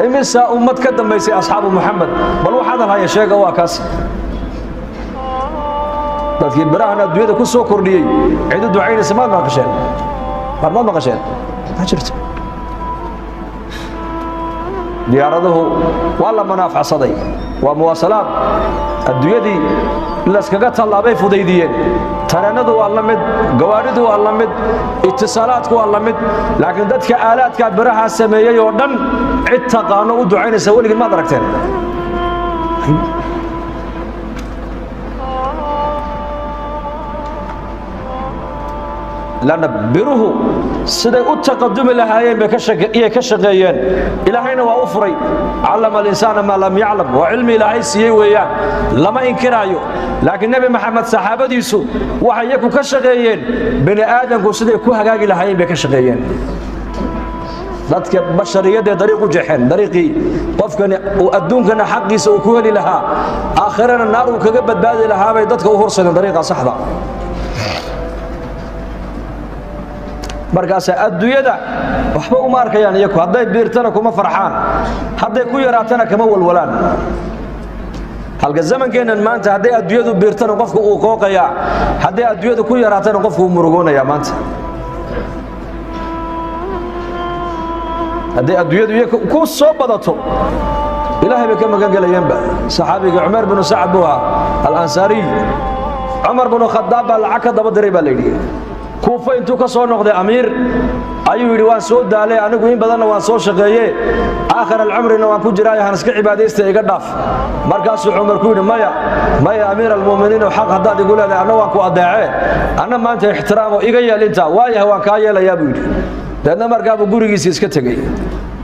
Imisaa ummad ka dambaysay asxaabu Muxamed? Bal wax hadal haya sheega. Waa kaas dadkii birahan adduunyada ku soo kordhiyey. Cid u ducaynaysa maad maqasheen? War maad maqasheen? Ma jirto. Diyaaraduhu waa la manaafacsaday, waa muwaasalaad, adduunyadii layskaga tallaabay fudaydiyeen. Tareennadu waa la mid, gawaadhidu waa la mid, itisaalaadku waa la mid. Laakiin dadka aalaadka birahaa sameeyey oo dhan cid taqaano u ducaynaysa weligin maad aragteen? Lanna biruhu siday u taqadumi lahaayeen bay iyay ka shaqeeyeen. Ilaahayna waa u furay. Callama alinsaana maa lam yaclam, waa cilmi Ilaahay siiyey weeyaan, lama inkiraayo. Laakiin Nebi Maxamed saxaabadiisu waxay iyaku ka shaqeeyeen bini aadamku siday ku hagaagi lahaayeen bay ka shaqeeyeen. Dadka bashariyadee dariiq u jeexeen, dariiqii qofkani uu adduunkana xaqiisa uu ku heli lahaa, aakhirana naar uu kaga badbaadi lahaa bay dadka u horsadeen, dariiqa saxda. Markaas adduunyada waxba uma arkayaan iyaku. Hadday biirtana kuma farxaan, hadday ku yaraatana kama walwalaan. Halka zamankeennan maanta hadday adduunyadu biirtana qofku uu qooqayaa, hadday adduunyadu ku yaraatana qofku uu murugoonayaa. Maanta hadday adduunyadu iyaku ku soo badato, Ilaahay bay ka magan gelayeenba. Saxaabiga Cumar binu Sacad buu ahaa Alansaariy. Cumar binu Khadaab baa lacag ka daba diray baa la yidhi. Kuufa intuu ka soo noqday amiir ayuu yidhi: "Waan soo daalay anigu, in badanna waan soo shaqeeye, aakhir alcumrina waan ku jiraayo, han iska cibaadaysta, iga dhaaf." Markaasuu Cumar ku yidhi: "Maya, maya, amiir almu'miniin, xaq haddaad igu leedahay anna waan ku adeecee, anna maanta ixtiraamo iga yeelintaa." "Waayahay, waan kaa yeelayaa," buu yidhi. Deedna markaabuu gurigiisii iska tegey.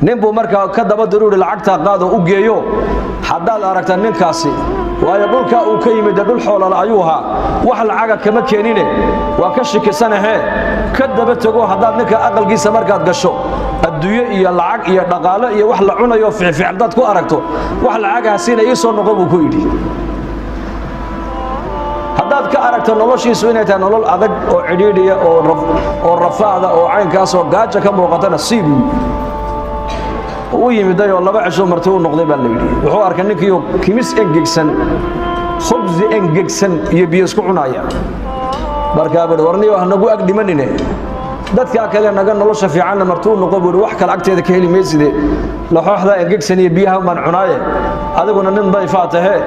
Nin buu markaa ka daba diru yidhi: "Lacagtaa qaado, u geeyo. Haddaad aragta ninkaasi, waayo dhulkaa uu ka yimid dee dhul xoolala ayuu ahaa, wax lacaga kama keenine, waa ka shikisanahe, ka daba tego. Haddaad ninka aqalkiisa markaad gasho adduunyo iyo lacag iyo dhaqaalo iyo wax la cunayo ficfiic haddaad ku aragto, wax lacagaha siina, ii soo noqo," buu ku yidhi. "Haddaad ka aragto noloshiisu inay tahay nolol adag oo cidhiidhiya oo rafaada oo caynkaasoo gaaja ka muuqatana sii," buu u yimiday. Oo 2 cisho marti u noqday baa la yidhi. Wuxuu arkay ninkiioo kimis engegsan, khubsi engegsan iyo biyo isku cunaya. Markaa buu: "Warniyo, hanagu ag dhimanine, dadkaa kale naga nolosha fiicanna marti u noqo," buu, "wax kale agteeda ka heli mayside. Laxooxdaa engegsan iyo biyaha baan cunaaye, adiguna nin dayfaa tahee,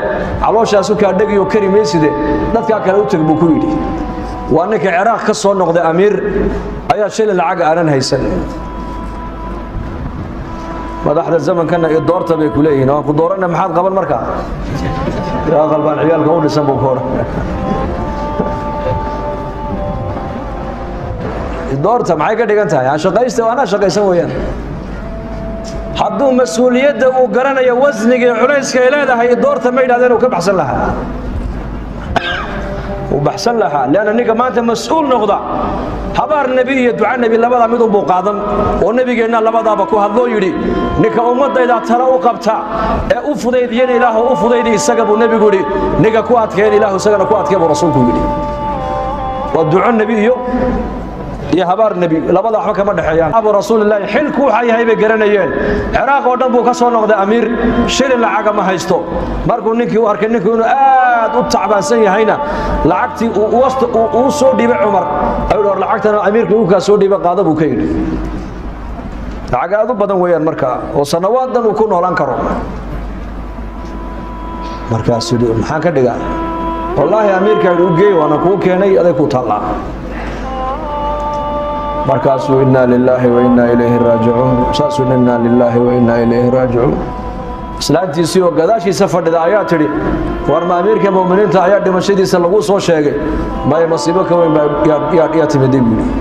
calooshaasu kaa dhegiyo kari mayside, dadkaa kale u teg," buu ku yidhi. Waa ninka Ciraaq ka soo noqday amiir ayaa shilin lacag aanan haysan. Madaxda zamankana iyo doorta bay ku leeyihiin. "Waan ku doorana, maxaad qaban markaa?" "Aqal baan ciyaalka u dhisan," buu ku odhan. Doorta maxay ka dhigan tahay? Aan shaqaysta, anaa shaqaysan weeyaan. Hadduu mas-uuliyadda uu garanayo, wasniga iyo culayska ay leedahay, doorta ma yidhahdeen, uu ka baxsan lahaa, uu baxsan lahaa. Leanna ninka maanta mas-uul noqda, habaar nebi iyo duca nebi labadaa mid unbuu qaadan, oo nebigeenna labadaaba ku hadloo yidhi: "Ninka ummaddayda tala u qabta ee u fudaydiyana, Ilaahu u fudaydi isaga," buu nebigu yidhi. "Ninka ku adkeyn, Ilaahu isagana ku adkee," buu rasuulku yidhi. Waa duco nebi iyo habaar nebi, labada waxba kama dhexeeyaan. Abu rasuulilaahi xilku waxa yahay bay garanayeen. Ciraaq oo dhan buu ka soo noqday amiir, shilin lacaga ma haysto. Markuu ninkii u arkay ninkii inuu aad u tacbaansan yahayna, lacagtii uu soo dhiibay Cumar ayuu: "War, lacagtana amiirkii uu kaa soo dhiibay qaada," buu ka yidhi. Lacag aad u badan weeyaan markaa oo sanawaadan uu ku noolaan karo. Markaasuu yidhi: "Maxaan ka dhigaa?" "Wallaahi," amiirkaa yidhi, "u geey, waana kuu keenay, aday kuu taallaa." Markaasuu: "Inaa lilaahi wa innaa ilayhi raajicuun." Saasuu: "Innaa lilaahi wa innaa ilayhi raajicuun." Islaantiisii oo gadaashiisa fadhida ayaa tidhi: "War, ma amiirka mu'miniinta ayaa dhimashadiisa lagu soo sheegay?" "Maya, masiibo ka weyn baa yaa timiday," buu yidhi.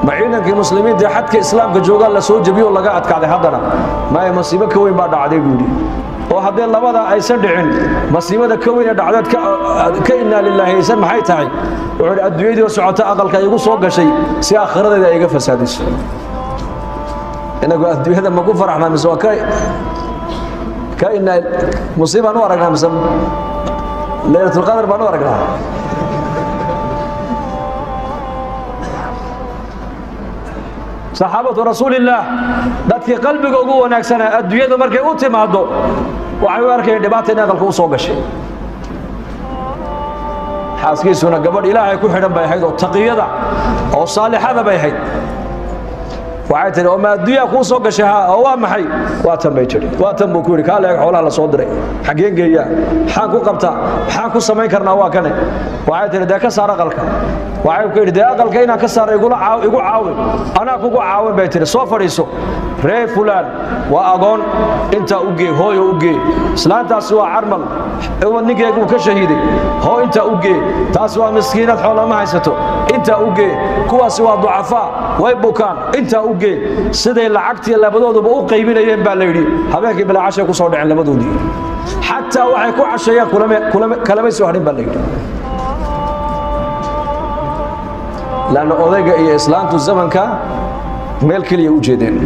"Ma ciidankii muslimiinta ee xadka islaamka joogaa la soo jebiyo laga adkaaday haddana?" "Maya, masiibo ka weyn baa dhacday," buu yidhi. "Oo haddii labadaa aysan dhicin, masiibada ka weyn ee dhacdeed ka innaa lilaahi aysan maxay tahay?" Wuxuu yidhi: "Adduunyadii oo socota aqalka igu soo gashay si aakhiradeeda ay iga fasaadiso." Inagu adduunyada ma ku faraxnaa mise waa ka innaa musiibaan u aragnaa mise laylatulqadar baan u aragnaa? Saxaabatu rasuulillaah dadkii qalbiga ugu wanaagsanaa adduunyada markay u timaado waxay u arkayeen dhibaata in aqalka u soo gashay. Xaaskiisuna gabadh Ilaahay ku xidhan bay ahayd oo taqiyada oo saalixada bay ahayd. Waxay tiri, oo ma adduunyaa kuu soo gashay? Haa. Oo waa maxay? Waa tan, bay tiri. Waa tan, buu ku yidhi. Kaa leeg xoolaha la soo diray, xaggeen geeyaa? Maxaan ku qabtaa? Maxaan ku samayn karnaa? Waa kane. Waxay tiri, dee ka saar aqalka. Waxay ku yidhi, dee aqalka inaan ka saara igula caaw, igu caawin. Anaa kugu caawin, bay tiri. Soo fadhiiso. Reer fulaan waa agoon, intaa u gee. Hooyo, u gee. Islaantaasi waa carmal, ninkeegu uu ka shahiiday. Hoo, intaa u gee. Taasi waa miskiinad, xoolama haysato, intaa u gee. Kuwaasi waa ducafaa, way bukaan, intaa u gee. Siday lacagtii labadooduba u qaybinayeen baa la yidhi, habeenkii bilaa cashay ku soo dhaceen labadoodii. Xataa waxay ku casheeyaan kalamay soo hadhin, baa la yidhi. Lanna odayga iyo islaantu zamanka meel keliya u jeedeen.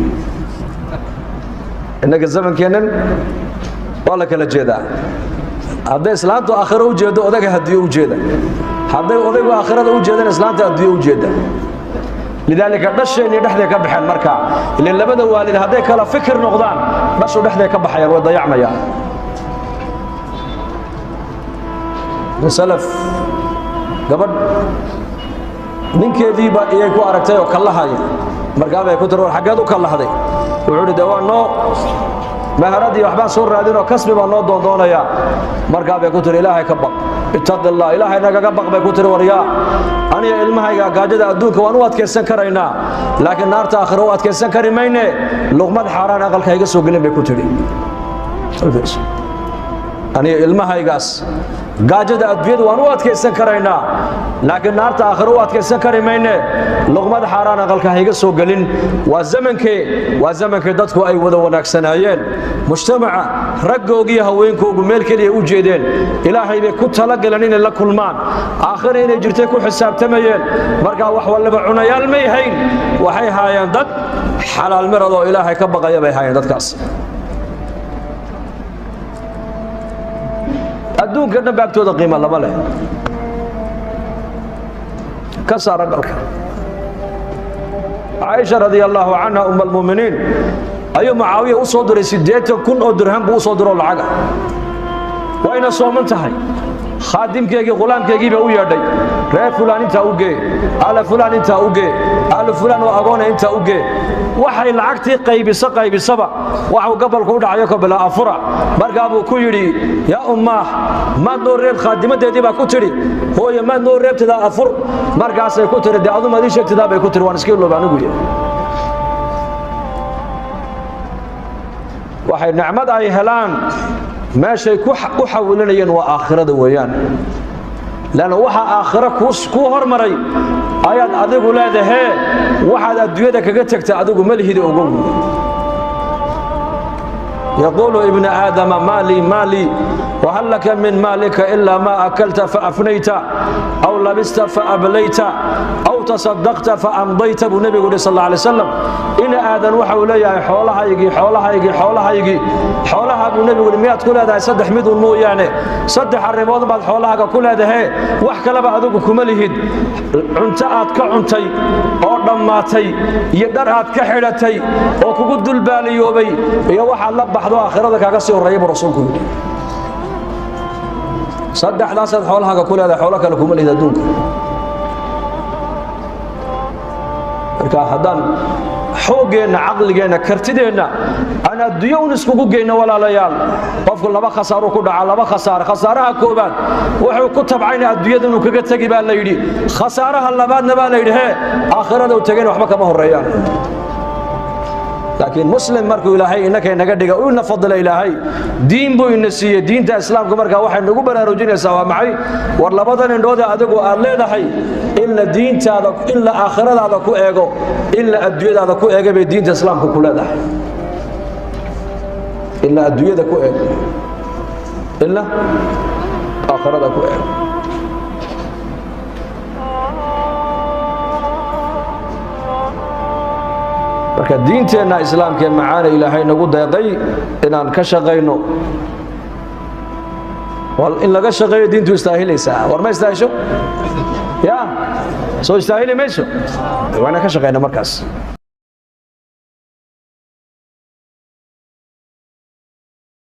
Innaga zamankeennan waa la kala jeedaa. Hadday islaantu aakhiro u jeedo, odayga hadiyo u jeeda. Hadday odaygu aakhirada u jeedana, islaanta adduunyo u jeeda. Lidaalika dhasheennii dhexday ka baxeen. Markaa ilan labada waalid hadday kala fikir noqdaan, dhashu dhexday ka baxayaan, way dayacmayaan. Salaf gabadh ninkeediiba iyay ku aragtay oo kallahaya. Markaa bay ku tiri, war xaggeed u kallahday? Wuxuu idhi, dee waa noo maharadii, waxbaan soo raadinoo kasbi baan noo doondoonayaa. Markaa bay ku tiri, Ilaahay ka baq, ittaqi Allah, Ilaahay nagaga baq, bay ku tiri. Waryaa, aniga ilmahayga gaajada adduunka waan u adkaysan karaynaa, laakiin naarta aakhira u adkaysan kari mayne. Luqmad xaaraan aqalka iga soo gelin, bay ku tidhi. Aniga ilmahaygaas gaajada adduunyada waan u adkaysan karaynaa, laakiin naarta aakhira u adkaysan kari mayne. Luqmad xaaraan aqalka ha iga soo gelin. Waa zamankee? Waa zamankii dadku ay wada wanaagsanaayeen. Mujtamaca raggoogiiyo haweenkoogu meel keliya u jeedeen. Ilaahay bay ku talagaleen inay la kulmaan, aakhira inay jirtay ku xisaabtamayeen. Markaa wax wallaba cunayaal may hayn, waxay haayeen dad xalaal miradoo Ilaahay ka baqaya bay haayeen dadkaas. Adduunka dhan ba agtooda qiima lama leh. Ka saar aqalka. Caaisha radia allaahu canha, um almu'miniin, ayuu Mucaawiya u soo diray 80,000 oo dirham buu u soo diroo lacaga. Wayna sooman tahay. Khaadimkeygii, khulaamkeygii baa u yeedhay. Reer fulaan intaa u gee, ala fulaan intaa u gee, ala fulaan oo agoona intaa u gee. Waxay lacagtii qaybiso qaybisaba, waxuu gabolku u dhacayo ka bilaa afura. Markaa buu ku yidhi, yaa ummaah, maad noo reeb? Khaadimadeedii baa ku tidhi, hooye, maad noo reebtidaa afur? Markaasay ku tidhi, dee adu maad ii sheegtidaa, bay ku tidhi, waan iska ilooba anigu. Waxay nicmad ay helaan meeshay ku xawilinayeen waa aakhirada weeyaan. Lanna waxaa aakhiro kuu hormaray ayaad adigu leedahee, waxaad adduunyada kaga tegta adigu malihida ogow. Yaquulu ibna aadama, maalii maalii, wahal laka min maalika ilaa maa akalta faafnayta aw labista faablayta aw tasadaqta faamdayta, buu nebigu yidhi sal alla alay wasalam. Ina aadan waxa uu leeyahay, xoolahaygii, xoolahaygii, xoolahaygii, xoolaha, buu nebigu yidhi. Miyaad ku leedahay? Saddex mid un mooyaane, saddex arrimood baad xoolahaaga ku leedahee, wax kaleba adigu kuma lihid: cunto aad ka cuntay oo dhammaatay, iyo dhar aad ka xidhatay oo kugu dulbaaliyoobay, iyo waxaad la baxdo aakhirada kaaga sii horreeya, buu rasuulku yidhi. Saddexdaasaad xoolahaaga ku leedahay, xoolo kale kuma lihid adduunka. Marka haddaan xooggeenna, caqligeenna, kartideenna aan adduunyo un iskugu geyno, walaalayaal, qofku laba khasaaruu ku dhaca, laba khasaare. Khasaaraha koobaad, wuxuu ku tabcayna adduunyada inuu kaga tegi, baa la yidhi. Khasaaraha labaadna, baa la yidhi, hee aakhirada u tegayna waxba kama horreeyaan. Laakiin muslim markuu Ilaahay innaka inaga dhiga, uu ina fadila, Ilaahay diin buu ina siiyey. Diinta islaamku markaa waxay nagu baraarujinaysaa waa maxay? War labadan indhoode adigu aad leedahay, in la diintaada, in la aakhiradaada ku eego, in la adduunyadaada ku eega bay diinta islaamku ku leedahay. In la adduunyada ku eego, in la aakhirada ku eego. Marka diinteenna islaamkee macaana Ilaahay nagu deeqay inaan ka shaqayno, in laga shaqeeyo diintu istaahilaysaa. War ma istaahisho? Ya soo istaahili mayso? Waa inaan ka shaqayna markaas.